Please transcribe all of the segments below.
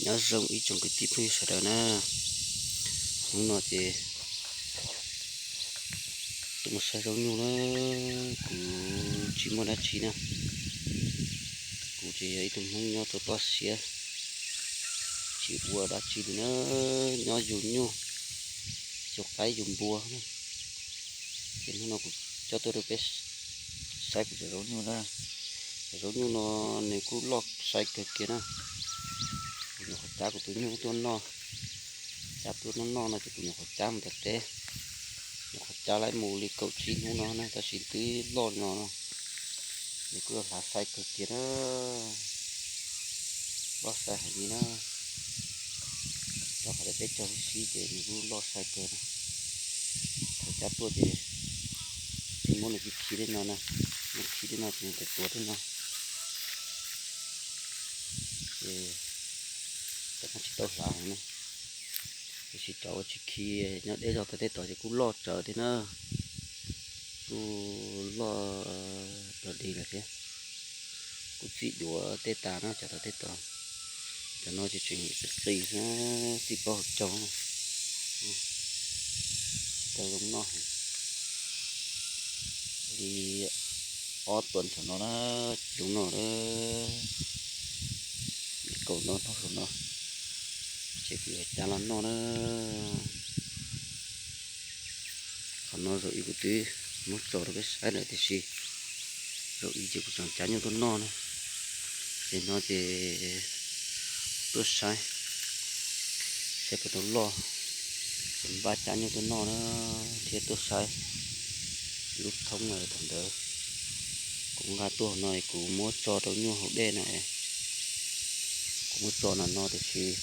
Nyob zoo ib tsoom kwv tij phooj ywg sawv daws na. Hnub no ces tuaj mus saib zaub nyuj na, kuv tsis muaj dab tsi na. Kuv ces yog ib tug Hmoob nyob rau toj siab, tsis ua dab tsi li na, nyob yug nyuj, yug qaib yug npua na. Ces hnub no kuv coj tuaj rau peb saib kuv cov zaub nyuj na. Cov zaub nyuj no nws kuj loj sai kawg kiag na. Kuv nyuam qhuav cab kuv tus nyuj tuaj noj, cab tuaj noj noj no ces kuv nyuam qhuav cab mus tom teb, nyuam qhuav cab lawm mus li kaum tsib hnub no na tab sis twb loj li no no. Nws kuj hlav sai kawg kiag na, loj sai heev li na. Rau qhov tias teb chaws sib ces nws kuj loj sai kawg na. Thaum cab tuaj ces tsis muab nws khi khi li no na, nws khi li no ces nws tuav tuav li no. Ces cov no tsis tau hlav heev na, tiam sis cov uas tsis khi nyob deb zog tom tej tod ces kuj loj tsawv thiab na, kuj loj dog dig lawm thiab. Kuj txim duav tej tas na cov tom tej tod. Cov no ces tseem qis qis xwb, txim plaub hauv caug. Tau zoo noj heev li. Ob tuas saum no na, zoo noj na, kaum no hnub saum no ces kuv yuav cab los noj na. Qhov no zaum ib kuv twb muab tso rau peb saib lawm tiam sis zaum ib ces kuv tseem cab nyuj tuaj noj na. Ces no ces tuaj saib, saib puas tau loj, ces npaj cab nyuj tuaj noj na, thiab tuaj saib lub thoob no thaum ntawd kuv nqa tuaj no kuv muab tso rau nyuj haus dej na. Kuv muab tso no no tiam sis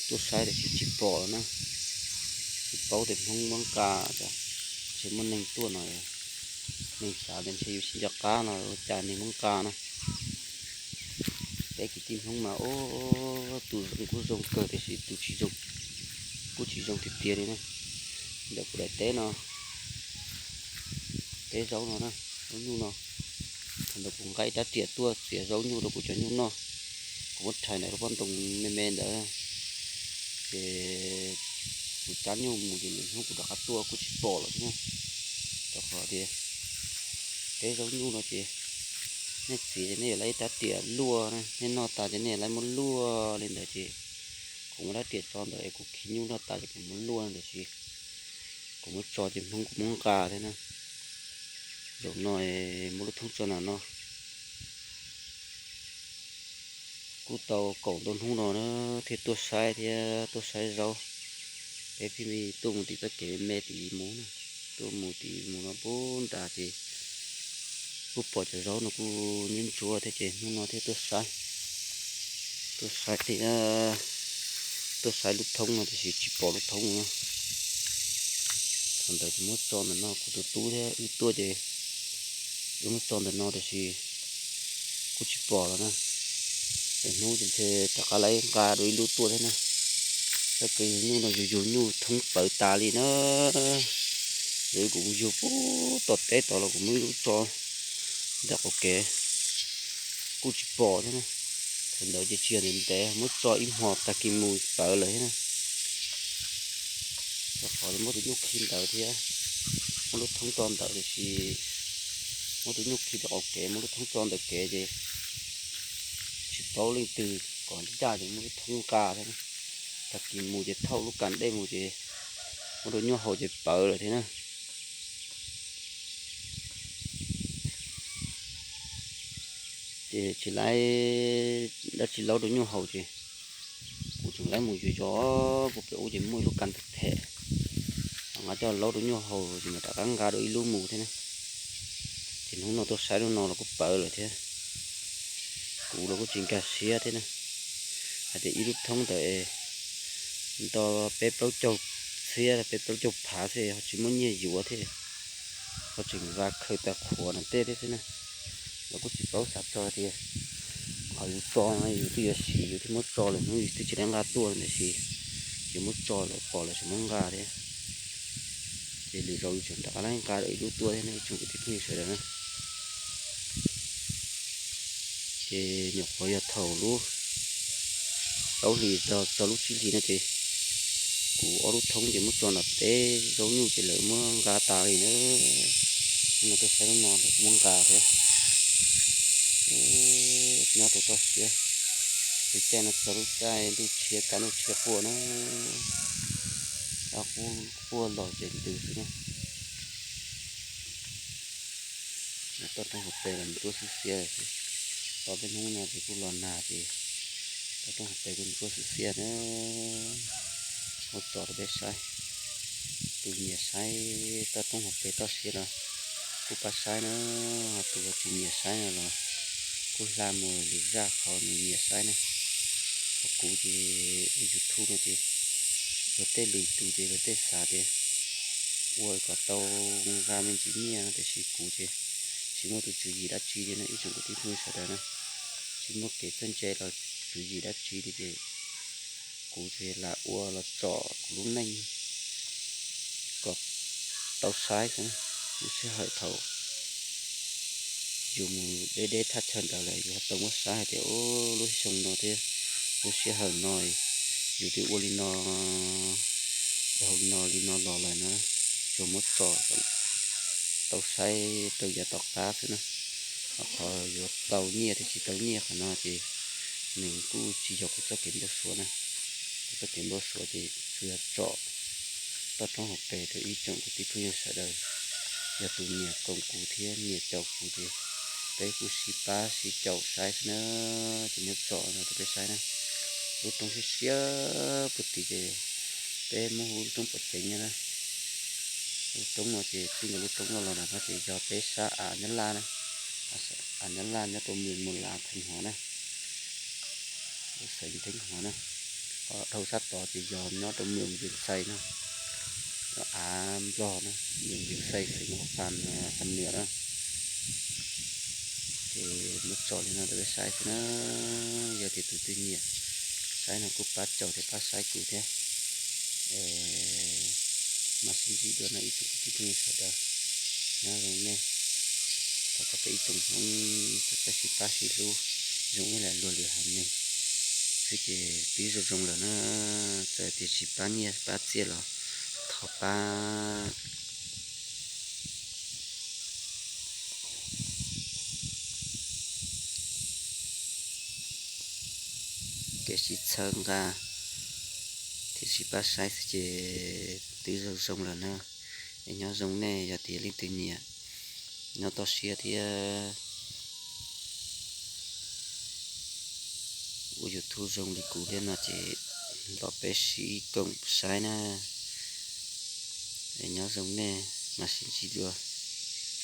tuaj saib tiam sis tsis pom na. Tsis paub tias Hmoob muab nqa, ntshe muaj neeg tuaj no, neeg xav tias ntshe yus sib nco qab no ua cas neeg muab nqa na. Peb kwv tij Hmoob mas ub, tus zoo kuj zoo kawg tiam sis tus tsis zoo kuj tsis zoo tiag tiag li na. Ntawm kuv daim teb no, teb zaub no na, zaub nyuj no, thaum ntawd kuv nqa ib rab riam tuaj txiav zaub nyuj rau kuv cov nyuj noj. Kuv muab rhais ntawm lub pob ntoo me me ntawd, ces kuv cab nyuj mus ces lwm hnub kuv rov qab tuaj kuj tsis pom lawm thiab na. Rau qhov tias teb zaub nyuj no ces nej txiav ces nej yuav laib ib rab riam luaj na, nej noj tas ces nej yuav laib muab luaj li ntawd ces kuv muab rab riam tso ntawd es kuv khi nyuj noj tas ces kuv muab luaj ntawd ces kuv muab tso ces Hmoob kuj muab nqa thiab na. Zaum no muab lub thoob tso nram no. Kuj tau kaum ntau hnub no na, thiaj tuaj saib thiab tuaj saib zaub. Peb phij tuaj mus tim txoj kev me me tim mus na, tuaj mus tim mus no pub nrad ces kuj pom cov zaub no kuj ntsuab ntsuab thiab ces hnub no thiaj tuaj saib. Tuaj saib thiab, tuaj saib lub thoob no tiam sis tsis pom lub thoob no. Thaum ntawd ces muab tso ntawm no, kuv tus tub thiab wb tuaj ces wb muab tso ntawm no tiam sis kuj tsis pom lawm na. Es hnub ces ntshe rov qab laib nqa dua ib lub tuaj thiab na. Txoj kev yug nyuj no yug yug nyuj thoob plawv tas li na. Yog kuv mus yug pub tom teb tod los kuv muaj ib lub tso ntawm qaum kev kuj tsis pom thiab na. Thaum ntawd ces tsis yog ntev ntev, muab tso ib hmos tag kis mus plawv lawm thiab na. Rau qhov muab tus nyuj khi ntawd thiab, muab lub thoob tso ntawd tiam sis muab tus nyuj khi rau qaum kev, muab lub thoob tso ntawm kev ces tsis paub leej twg kom ncaj ces muab lub thoob nqa thiab. Tag kis mus ces thauj lub kas dej mus ces muab rau nyuj haus ces plawv lawm thiab na. Ces tsis laib dab tsi laub rau nyuj haus ces kuv tseem laib mus zov zov puag pem ub ces muaj ib lub kas them them, nqa coj laub rau nyuj haus ces mam rov qab nqa dua ib lub mus thiab na. Ces hnub no tuaj saib lub no los kuj plawv lawm thiab. Kuv los kuj tsis nkag siab thiab na, hais tias ib lub thoob ntawd nto peb plaub caug txhiab peb plaub caug phav xwb ho tsis muaj nyiaj yuav thiab, ho tseem vas khaws tas qhuav no tej thiab xwb na. Los kuj tsis paub xav tso tias qhov yus tso no yus twb yuav siv yus thiaj muab tso, lwm hnub yus twb tsis laib nqa tuaj ntawd sis yus muab tso lawm pom lawm tseem muab nqa thiab. Ces lwm zaus yus tseem rov qab laib nqa ib lub tuaj thiab ne ib tsoom kwv tij phooj ywg sawv daws na. Ces nyuam qhuav yog thaum lub plaub hlis txog lub tsib hlis no ces kuv ob lub thoob ces muab tso nram teb, zaub nyuj ces lawv muab nqa tas li na. No tuaj saib lub no lawv muab nqa thiab. Nyob rau toj siab, lub caij no txog lub caij ntuj tshiab kav ntuj tshiab quaj na, dab qub quaj los ces ntws xwb na. Toj roob hauv pes los ntsuab xwb xiab xwb. Tau peb hnub no ces kuj los nag ces toj roob hauv pes kuj ntsuab xwb xiab na. Muab tso rau peb saib. Tus nyiam saib toj roob hauv pes toj siab no kuj pab saib na, ho tus tsis nyiam saib no los kuj hla mus lwm zaj qhov nws nyiam saib na. Ho kuv ces ua YouTube no ces luag tej lwm tus ces luag tej xav tias ua kom tau nqa me ntsis nyiaj no, tiam sis kuv ces tsis muaj tus tswv yim dab tsi li na ib tsoom kwv tij phooj ywg sawv daws na. Tsis muaj kev txawj ntse los tswv yim dab tsi li ces kuv ces lam ua los tsom kuv lub neej kom tau saib xwb. Lub sij hawm thaum yus mus deb deb thaj chaw ntawd lawm yus ho tau muab saib hais tias lub xyoo no thiab lub sij hawm no yus twb ua li no, dhau li no li no los lawm na, tsuas muab tsom tau saib rau yav tom qab xwb na. Ho qhov yuav tau nyiaj thiab tsis tau nyiaj qhov no ces nws kuj tsis yog kuv txoj kev npau suav na. Kuv txoj kev npau suav ces tsuas yog tsom toj roob hauv pes rau ib tsoom kwv tij phooj ywg sawv daws. Yog tus nyiam koom kuv thiab nyiam caum kuv ces peb kuj sib pab sib caum saib xwb na. Ces muab tsom no rau peb saib na. Lub roob siab siab puag tid ces peb muab hu lub roob pom ceev na. Lub roob no ces txij nkaus lub roob no los nram no ces yog peb sab av Nyab Laj na. Av Nyab Laj nyob rau mws Mus Lav Theej Huav na, lub xeev Theej Huav na. Ho dhau sab tod ces yog nyob rau mws Vias Xais na, av Nplog na, mws Vias Xais xeev Huas Phas, Phas Nwas na. Ces muab tsom li no rau peb saib xwb na. Yog tias tus twg nyiam saib no kuj pab caum thiab pab saib kuv thiab. Mam sib ntsib dua no ib tsoom kwv tij phooj ywg sawv daws. Nyob zoo nej, thov kom peb ib tsoom Hmoob peb sib pab sib hlub zoo ib yam luag lwm haiv neeg xwb ces twb zoo zoo lawm na. Txawm tias tsis pab nyiaj pab txiaj los thov pab kev sib txhawb nqa thiab sib pab saib xwb ces twb zoo zoo lawm na. Es nyob zoo nej, yog tias leej twg nyiam nyob toj siab thiab ua YouTube zoo li kuv thiab no ces los peb sib koom saib na. Es nyob zoo nej, mam sib ntsib dua.